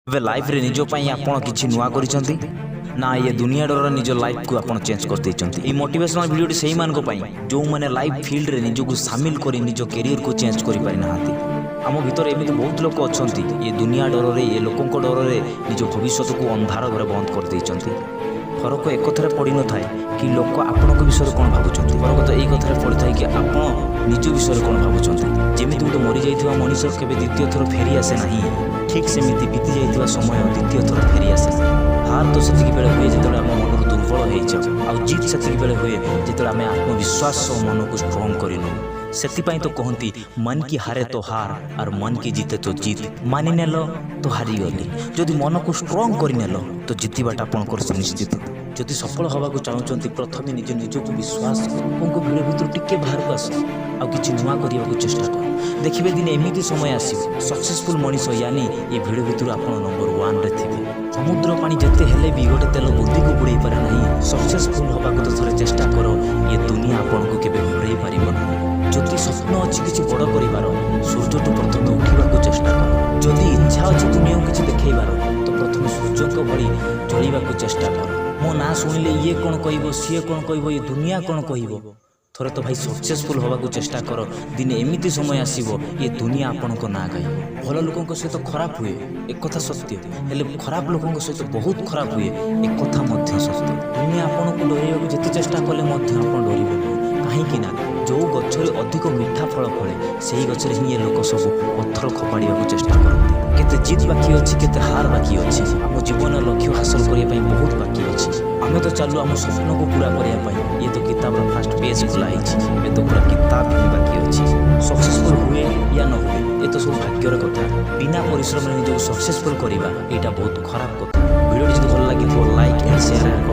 ଏବେ ଲାଇଫରେ ନିଜ ପାଇଁ ଆପଣ କିଛି ନୂଆ କରିଛନ୍ତି ନା ଇଏ ଦୁନିଆ ଡରରେ ନିଜ ଲାଇଫକୁ ଆପଣ ଚେଞ୍ଜ କରିଦେଇଛନ୍ତି? ଏଇ ମୋଟିଭେସନାଲ ଭିଡ଼ିଓଟି ସେଇମାନଙ୍କ ପାଇଁ, ଯେଉଁମାନେ ଲାଇଫ ଫିଲ୍ଡରେ ନିଜକୁ ସାମିଲ କରି ନିଜ କ୍ୟାରିୟରକୁ ଚେଞ୍ଜ କରିପାରିନାହାନ୍ତି। ଆମ ଭିତରେ ଏମିତି ବହୁତ ଲୋକ ଅଛନ୍ତି, ଏ ଦୁନିଆ ଡରରେ, ଏ ଲୋକଙ୍କ ଡରରେ ନିଜ ଭବିଷ୍ୟତକୁ ଅନ୍ଧାର ଘରେ ବନ୍ଦ କରିଦେଇଛନ୍ତି। ଫରକ ଏକଥାରେ ପଡ଼ିନଥାଏ କି ଲୋକ ଆପଣଙ୍କ ବିଷୟରେ କ'ଣ ଭାବୁଛନ୍ତି। ଫରକ ତ ଏଇ କଥାରେ ପଡ଼ିଥାଏ କି ଆପଣ ନିଜ ବିଷୟରେ କ'ଣ ଭାବୁଛନ୍ତି। ଯେମିତି ଗୋଟେ ମରିଯାଇଥିବା ମଣିଷ କେବେ ଦ୍ୱିତୀୟ ଥର ଫେରି ଆସେ ନାହିଁ, ଠିକ୍ ସେମିତି ବିତି ଯାଇଥିବା ସମୟ ଦ୍ୱିତୀୟ ଥର ଫେରି ଆସେ ନାହିଁ। ହାର ତ ସେତିକି ବେଳେ ହୁଏ, ଯେତେବେଳେ ଆମ ମନରୁ ଦୁର୍ବଳ ହେଇଯାଉ, ଆଉ ଜିତ୍ ସେତିକି ବେଳେ ହୁଏ, ଯେତେବେଳେ ଆମେ ଆତ୍ମବିଶ୍ୱାସ ସହ ମନକୁ ଷ୍ଟ୍ରଙ୍ଗ କରିନେଉ। ସେଥିପାଇଁ ତ କହନ୍ତି, "ମନ କି ହାରେ ତ ହାର और ମନ କି ଜିତେ ତ ଜିତ।" ମାନିନେଲ ତ ହାରିଗଲି। ଯଦି ମନକୁ ଷ୍ଟ୍ରଙ୍ଗ କରିନେଲ ତ ଜିତିବାଟା ଆପଣଙ୍କର ସୁନିଶ୍ଚିତ। ଯଦି ସଫଳ ହେବାକୁ ଚାହୁଁଛନ୍ତି, ପ୍ରଥମେ ନିଜ ନିଜକୁ ବିଶ୍ୱାସ କର। ଲୋକଙ୍କ ଭିଡ଼ ଭିତରୁ ଟିକେ ବାହାରକୁ ଆସ ଆଉ କିଛି ନୂଆ କରିବାକୁ ଚେଷ୍ଟା କର। ଦେଖିବେ, ଦିନେ ଏମିତି ସମୟ ଆସିବ, ସକ୍ସେସଫୁଲ୍ ମଣିଷ ୟାନି ଏ ଭିଡ଼ ଭିତରୁ ଆପଣ ନମ୍ବର ୱାନ୍ରେ ଥିବେ। ସମୁଦ୍ର ପାଣି ଯେତେ ହେଲେ ବି ଗୋଟେ ତେଲ ବୁନ୍ଦିକୁ ବୁଡ଼େଇ ପାରେ ନାହିଁ। ସକ୍ସେସଫୁଲ୍ ହେବାକୁ ତ ଥରେ ଚେଷ୍ଟା କର। ଏ ଦୁନିଆ ଆପଣଙ୍କୁ କେବେ ହରେଇ ପାରିବ ନାହିଁ। ଯଦି ସ୍ୱପ୍ନ ଅଛି କିଛି ବଡ଼ କରିବାର, ସୂର୍ଯ୍ୟଠୁ ପ୍ରଥମେ ଉଠିବାକୁ ଚେଷ୍ଟା କର। ଯଦି ଇଚ୍ଛା ଅଛି ଦୁନିଆକୁ କିଛି ଦେଖେଇବାର, ତ ପ୍ରଥମେ ସୂର୍ଯ୍ୟଙ୍କ ଭଳି ଜଳିବାକୁ ଚେଷ୍ଟା କର। ମୋ ନାଁ ଶୁଣିଲେ ଇଏ କ'ଣ କହିବ, ସିଏ କ'ଣ କହିବ, ଏ ଦୁନିଆ କ'ଣ କହିବ। ଥରେ ତ ଭାଇ ସକ୍ସେସଫୁଲ୍ ହେବାକୁ ଚେଷ୍ଟା କର। ଦିନେ ଏମିତି ସମୟ ଆସିବ, ଏ ଦୁନିଆ ଆପଣଙ୍କ ନାଁ ଗାଇବ। ଭଲ ଲୋକଙ୍କ ସହିତ ଖରାପ ହୁଏ, ଏକଥା ସତ୍ୟ। ହେଲେ ଖରାପ ଲୋକଙ୍କ ସହିତ ବହୁତ ଖରାପ ହୁଏ, ଏକଥା ମଧ୍ୟ ସତ୍ୟ। ଦୁନିଆ ଆପଣଙ୍କୁ ଡରାଇବାକୁ ଯେତେ ଚେଷ୍ଟା କଲେ ମଧ୍ୟ ଆପଣ ଡରିବେ ନାହିଁ। କାହିଁକି ନା ଯେଉଁ ଗଛରେ ଅଧିକ ମିଠା ଫଳ ଫଳେ, ସେହି ଗଛରେ ହିଁ ଏ ଲୋକ ସବୁ ପଥର ଖୋପାଡ଼ିବାକୁ ଚେଷ୍ଟା କରନ୍ତି। କେତେ ଜିତ୍ ବାକି ଅଛି, କେତେ ହାର ବାକି ଅଛି। ଆମ ଜୀବନ ଲକ୍ଷ୍ୟ ହାସଲ କରିବା ପାଇଁ ବହୁତ ବାକି ଅଛି। ଆମେ ତ ଚାଲୁ ଆମ ସ୍ୱପ୍ନକୁ ପୁରା କରିବା ପାଇଁ। ଇଏ ତ କିତାବର ଫାଷ୍ଟ ପେଜ୍ ଖୋଲା ହେଇଛି, ଏବେ ତ ପୁରା କିତାବ ହିଁ ବାକି ଅଛି। ସକ୍ସେସଫୁଲ୍ ହୁଏ ୟା ନ ହୁଏ, ଏ ତ ସବୁ ଭାଗ୍ୟର କଥା। ବିନା ପରିଶ୍ରମରେ ନିଜକୁ ସକ୍ସେସଫୁଲ୍ କରିବା, ଏଇଟା ବହୁତ ଖରାପ କଥା। ଭିଡ଼ିଓଟି ଯଦି ଭଲ ଲାଗିଥିବ, ଲାଇକ୍ ଆଣ୍ଡ ସେୟାର।